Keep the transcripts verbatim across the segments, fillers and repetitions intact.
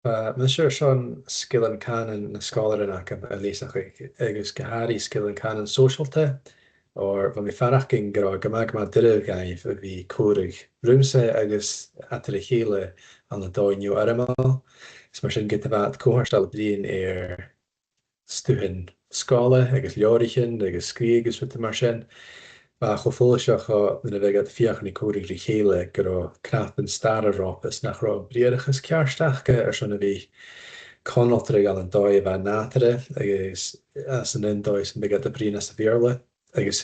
Bha mise airson sgilean cànain nan sgoilearan agam a leasachadh, agus gu h-àraidh sgilean cànain sòisealta, oir bha mi a' faireachdainn gun robh e gu math, gu math doirbh dhaibh a bhith a' còmhradh riumsa agus eadar a chèile ann an dòigh neo-fhoirmeil. Is mar sin, ged a bha iad comhartail a' bruidhinn air stuthan sgoile agus leabhraichean agus sgrìobhadh agus rudan mar sin, bha e cho follaiseach, o, nuair a bhiodh iad a' feuchainn ri còmhradh ri chèile, gun robh cnapan-starra romhpa is nach robh am briathrachas ceart aca airson a bhith a' conaltradh ann an dòigh a bha nàdarra agus anns an aon dòigh 's a bhiodh iad a' bruidhinn anns a' Bheurla. Agus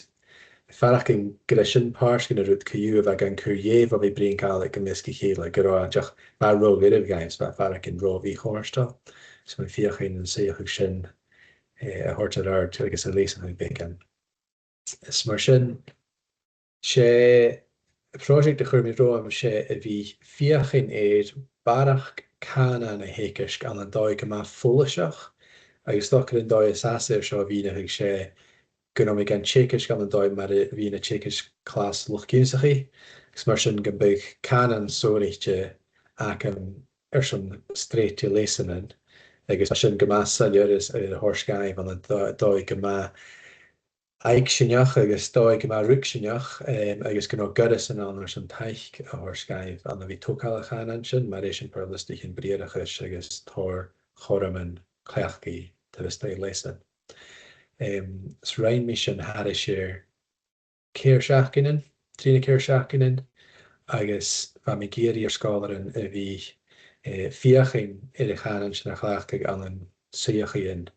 faireachdainn gur e sin pàirt dhen an rud co-dhiù a bha gan cur dheth bho bhith a' bruidhinn Gàidhlig am measg a chèile, gun robh e dìreach, bha e ro dhoirbh dhaibh, 's bha e a' faireachdainn ro mhì-chomhartail. So bha mi a' feuchainn an suidheachadh sin, eh, a thoirt air adhart agus a leasachadh beagan. Is mar sin, 's e pròiseact a chuir mi romham, 's e a bhith a' feuchainn air barrachd cànain a theagasg ann an dòigh gu math follaiseach, agus 's dòcha gur e an dòigh as fhasa air seo a mhìneachadh, 's e gun robh mi gan teagasg ann an dòigh mar a bhithinn a' teagasg clas luchd-ionnsachaidh, agus mar sin gum biodh cànan sònraichte agam airson sreath de leasanan, agus bha sin gu math soilleir is, eh, a' toirt dhaibh ann an dò-, dòigh gu math fhaicsinneach agus dòigh gu math ruigsinneach, em, agus gun robh goireasan ann airson taic a thoirt dhaibh ann a bhith a' togail a' chànain sin, mar eisimpleir liostaichean briathrachais agus tòrr chothroman cleachdaidh taobh a-staigh leasan. Em, is rinn mi sin thairis air ceithir seachdainean, trì no ceithir seachdainean, agus bha mi ag iarraidh air sgoilearan a bhith, eh, a' feuchainn air a' chànan sin a chleachdadh ann an suidheachaidhean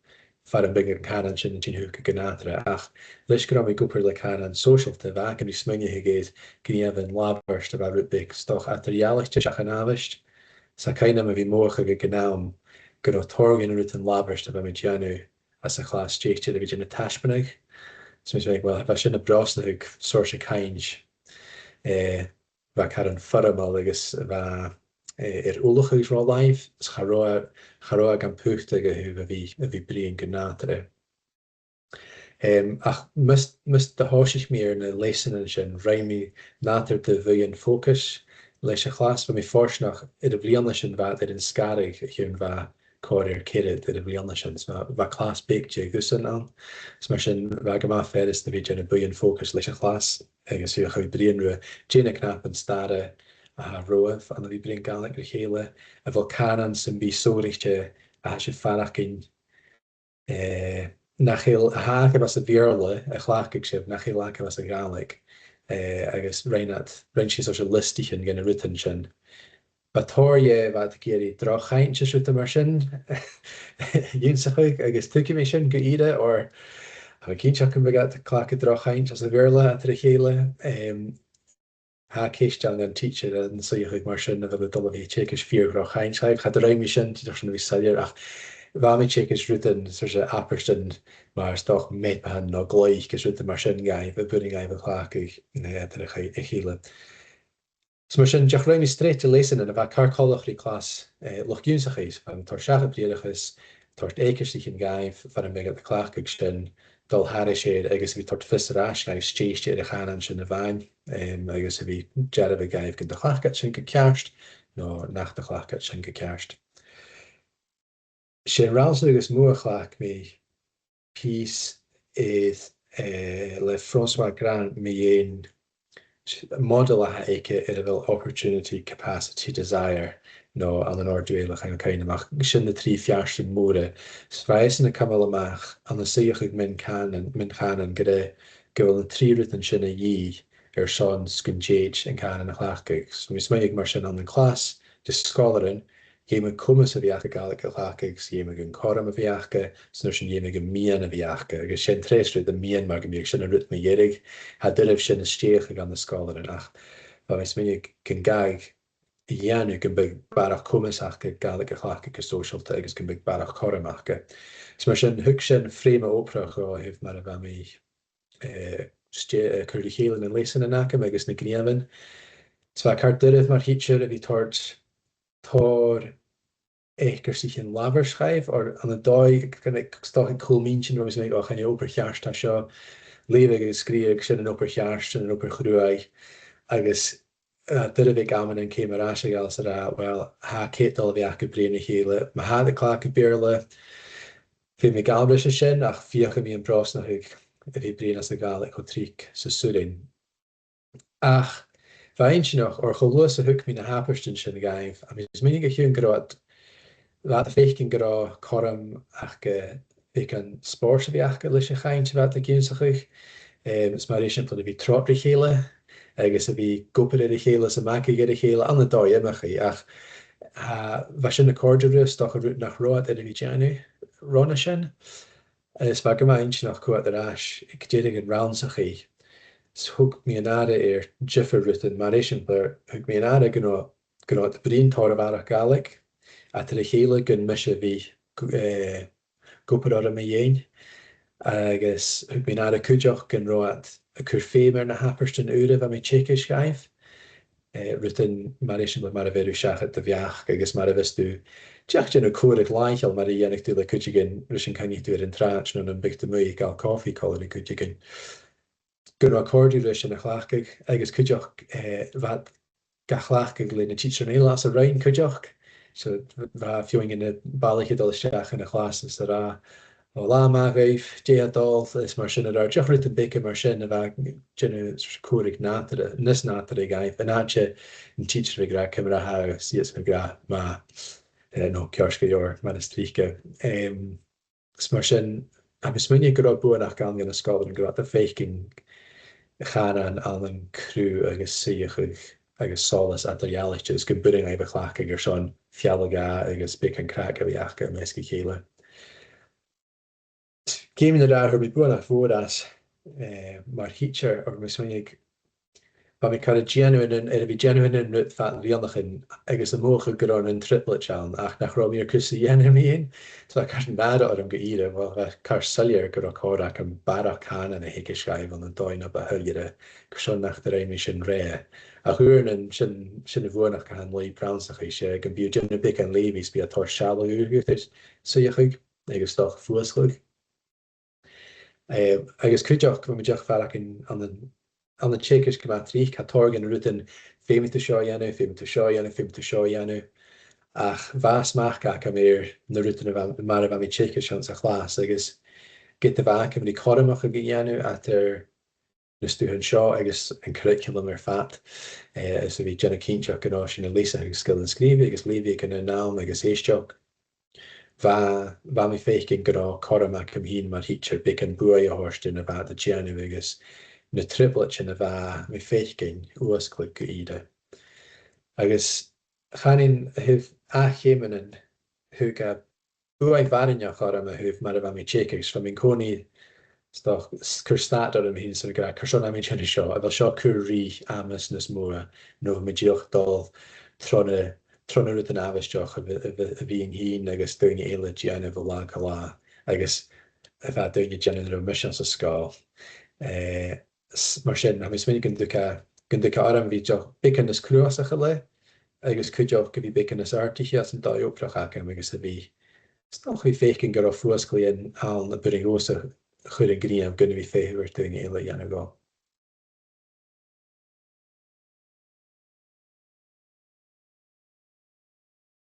far am biodh an cànan sin a' tighinn thuca gu nàdarra. Ach leis gun robh mi ag obair le cànan sòisealta, bha agam ri smaoineachadh air gnìomhan labhairt a bha rud beag, 's dòcha, eadar-dhealaichte seach an àbhaist. 'S tha cuimhn' agam a bhith a' mothachadh aig an àm gun robh tòrr dhen an rud an labhairt a bha mi a' dèanamh anns a' chlas stèidhichte air a bhith a' dèanamh taisbeanadh. So bha mi a' smaoineachadh, uill, bha sin a' brosnachadh seòrsa cainnt, eh, bha caran foirmeil agus bha, eh, air ullachadh ro làimh, is cha robh, cha robh e gam putadh a thaobh a bhith, a bhith a' bruidhinn gu nàdarra. Em, ach mus, mus do thòisich mi air na leasanan sin, rinn mi nàdar de bhuidheann fòcais leis a' chlas. Bha mi fortanach, air a' bhliadhna sin bha iad air an sgaradh, a chionn bha còrr air ceathrad air a' bhliadhna sin. So bha, bha clas beag de dhusan ann. So mar sin, bha e gu math furasta a bhith a' dèanamh buidheann fòcais leis a' chlas, agus a bhith a' bruidhinn riutha, dè na cnapan-starra a tha romhaibh ann a bhith a' bruidhinn Gàidhlig ri chèile, a bheil cànan sam bith sònraichte a tha sibh a' faireachdainn, eh, nach eil, a tha agaibh anns a' Bheurla a chleachdaidh sibh nach eil agaibh anns a' Ghàidhlig, eh, agus rinn iad, rinn sinn seòrsa liostaichean dha na rudan sin. Bha tòrr dheth a bha iad ag iarraidh droch-chainnt is rudan mar sin ionnsachadh, agus tuigidh mi sin gu ìre, oir tha mi cinnteach gum biodh iad a' cleachdadh droch-chainnt anns a' Bheurla eadar a chèile. Em, tha ceist ann dhan teacher an suidheachadh mar sin, a bheil e a' dol a bhith a' teagasg fìor dhroch-chainnt dhaibh. Cha do rinn mi sin, dìreach airson a bhith soilleir, ach bha mi a' teagasg rudan, seòrsa abairtean mar, 's dòcha, meudbhachan no glaoich is rudan mar sin dhaibh, a b' urrainn dhaibh a chleachdadh, eh, eadar a ch-, a chèile. So mar sin, dìreach rinn mi sreath de leasanan a bha car coltach ri clas, eh, luchd-ionnsachaidh, far an toirt seachad briathrachas, toirt eacarsaich dhaibh far am biodh iad a' cleachdadh sin, dol thairis air agus a bhith toirt fios air ais dhaibh stèidhichte air a' chànan sin a-mhàin, em, agus a bhith dearbhadh dhaibh gun do chleachd iad sin gu ceart, no nach do chleachd iad sin gu ceart. 'S e an rannsachadh as motha a chleachd mi, pìos air, eh, le François Grant mu dheidhinn model a th' aige air a bheil opportunity, capacity, desire, no ann an Òrd Ghàidhealach, chan eil cuimhn' agam, ach sin na trì feartan mòra. 'S bha esan a' cumail a-mach ann an suidheachadh mion-chànan, mion-chànan, gu robh, gu bheil na trì rudan sin a dhìth airson 's gun tèid an cànan a chleachdadh. So, bha mi a' smaoineachadh mar sin ann an clas de sgoilearan, dh'fheumadh comas a bhith aca Gàidhlig a chleachdadh, 's dh'fheumadh an cothrom a bhith aca, 's an uair sin dh'fheumadh am miann a bhith aca. Agus 's e an treas rud, am miann, mar gum biodh sin an rud mu dheireadh, tha e doirbh sin a stèidheachadh ann an sgoilearan, ach bha mi a' smaoineachadh gun gabhadh a dhèanamh gum biodh barrachd comas aca Gàidhlig a chleachdadh gu sòisealta agus gum biodh barrachd cothrom aca. So mar sin, thug sin frèam obrach a thaobh mar a bha mi, eh, stè-, eh, cur ri chèile na leasanan agam agus na gnìomhan. So bha e car doirbh mar thidsear a bhith toirt tòrr eacarsaichean labhairt dhaibh, oir ann an dòigh, gun, 's dòcha, aig cùl m' inntinn, bha mi a' smaoineachadh, o, chan e obair cheart a tha seo, leughadh agus sgrìobhadh, sin an obair cheart, sin an obair chruaidh, agus eh, doirbh aig amannan ceum air ais a ghabhail 's a ràdh, well, tha cead dol a bhith aca bruidhinn ri chèile. Ma tha iad a' cleachdadh Beurla, feumaidh mi gabhail ris an sin, ach feuchaidh mi am brosnachadh a bhith bruidhinn anns a' Ghàidhlig cho tric 's as urrainn. Ach bha e inntinneach, oir cho luath 's a thug mi na h-abairtean sin dhaibh, tha mi a' smaoineachadh gu h-aon gun robh iad, bha iad a' faicinn gun robh cothrom aca, eh, beagan spòrs a bhith aca leis a' chainnt a bha iad ag ionnsachadh. Em, is mar eisimpleir a bhith a' trod ri chèile, agus a bhith ag obair air a chèile 's a' magadh air a chèile, ann an dòigh iomchaidh, ach, ah, bha sin a' còrdadh riutha, 's dòcha rud nach robh iad air a bhith a' dèanamh roimhe sin. Is bha e gu math inntinneach coimhead air ais aig deireadh an rannsachaidh. 'S thug mi an aire air diofar rudan, mar eisimpleir, thug mi an aire gun robh, gun robh iad a' bruidhinn tòrr a bharrachd Gàidhlig, ach air a chèile gun mise a bhith gu-, eh, ag obair orra mu dheidhinn. Agus thug mi an aire cuideachd gun robh iad a' cur feum air na h-abairtean ùra a bha mi a' teagasg dhaibh. Eh, rudan mar eisimpleir mar a bheir thu seachad do bheachd agus mar a bhios tu dìreach a' dèanamh còmhradh làitheil mar a dhèanadh tu le cuideigin ris an coinnich thu air an t-sràid no nam biodh tu a-muigh a' gabhail coffee còmhla ri cuideigin. Gun robh e a' còrdadh riutha sin a chleachdadh agus cuideachd, eh, bha iad ga chleachdadh le na tidsearan eile anns an roinn cuideachd. So, bha feadhainn de na balaich a' dol a-steach dhan a' chlas is a' ràdh, "Ò, latha math dhuibh, dè tha dol?" is mar sin air adhart. Dìreach rudan beaga mar sin a bha a' dèanamh còmhradh nàdarra, nas nàdarra dhaibh. An àite an tidsear a bhith ag ràdh, "Ciamar a tha thu?" 's iadsan ag ràdh, "Math," eh, no "Ceart gu leòr," mar as trice. Em, is mar sin, tha mi a' smaoineachadh gun robh buannachd ann dha na sgoilearan gun robh iad a' faicinn a' chànain ann an cruth agus suidheachadh agus solas eadar-dhealaichte, is gum b' urrainn dhaibh a chleachdadh airson fealla-dhà agus beagan craic a bhith aca am measg a chèile. Ceum eile a ràdh, fhuair mi buannachd mhòr às, eh, mar thidsear, oir tha mi a' smaoineachadh, bha mi car a' dèanamh an, air a bhith a' dèanamh an aon rud fad bhliadhnaichean agus a' mothachadh gun robh an trioblaid ann, ach nach robh mi air cus a dhèanamh mu dheidhinn. So, bha e car nàire orm gu ìre, well, bha e car soilleir gun robh còir agam barrachd cànain a theagasg dhaibh ann an dòigh na bu shoilleire, carson nach do rinn mi sin roimhe. Ach uaireannan sin, sin a' bhuannachd a th' ann le rannsachaidh, 's e gum bi thu a' dèanamh beagan leughaidh is bidh e a' toirt sealladh dhut air suidheachadh agus 's dòcha fuasgladh. Eh, agus cuideachd, bha mi dìreach a' faireachdainn ann an, ann an teagasg gu math tric, tha tòrr de na rudan feumaidh tu seo a dhèanamh, feumaidh tu seo a dhèanamh, feumaidh tu seo a dhèanamh. Ach bha smachd agam air na rudan a bha, mar a bha mi a' teagasg anns a' chlas, agus ged a bha agam ri cothroman a dhèanamh eadar na stuthan seo agus an curriculum air fad, eh, is a bhith a' dèanamh cinnteach gun robh sinn a' leasachadh sgilean sgrìobhaidh agus leughaidh ann an àm agus èisteachd. Bha, bha mi a' faicinn gun robh cothrom agam fhìn mar thidsear beagan buaidh a thoirt air na bha iad a' dèanamh agus na trioblaidean a bha mi a' faicinn fhuasgladh gu ìre. Agus chanainn a thaobh ath-cheum, thug e buaidh mhaireannach orm a thaobh mar a bha mi a' teagasg, 's bha mi an-còmhnaidh 's dòcha, s-, cur stad orm fhìn 's a' ràdh, carson a tha mi a' dèanamh seo, a bheil seo a' cur ri amas nas motha, no a bheil mi dìreach a' dol tro na, tro na rudan àbhaisteach a bhi-, a bhi-, a bhithinn fhìn agus daoine eile a' dèanamh o latha gu latha, agus a bheil daoine a' dèanamh na robh mise anns an sgoil. Eh, s-, mar sin, tha mi a' smaoineachadh gun tug e, gun tug e orm a bhith dìreach beagan nas cnuasacha leis, agus cuideachd a bhith beagan nas àrdaiche anns an dòigh-obrach agam, agus a bhith 's dòcha a' faicinn gun robh fuasgladh ann a b' urrainn dhòmhsa a chur an gnìomh gun a bhith a' feitheamh air daoine eile a dhèanamh dhomh.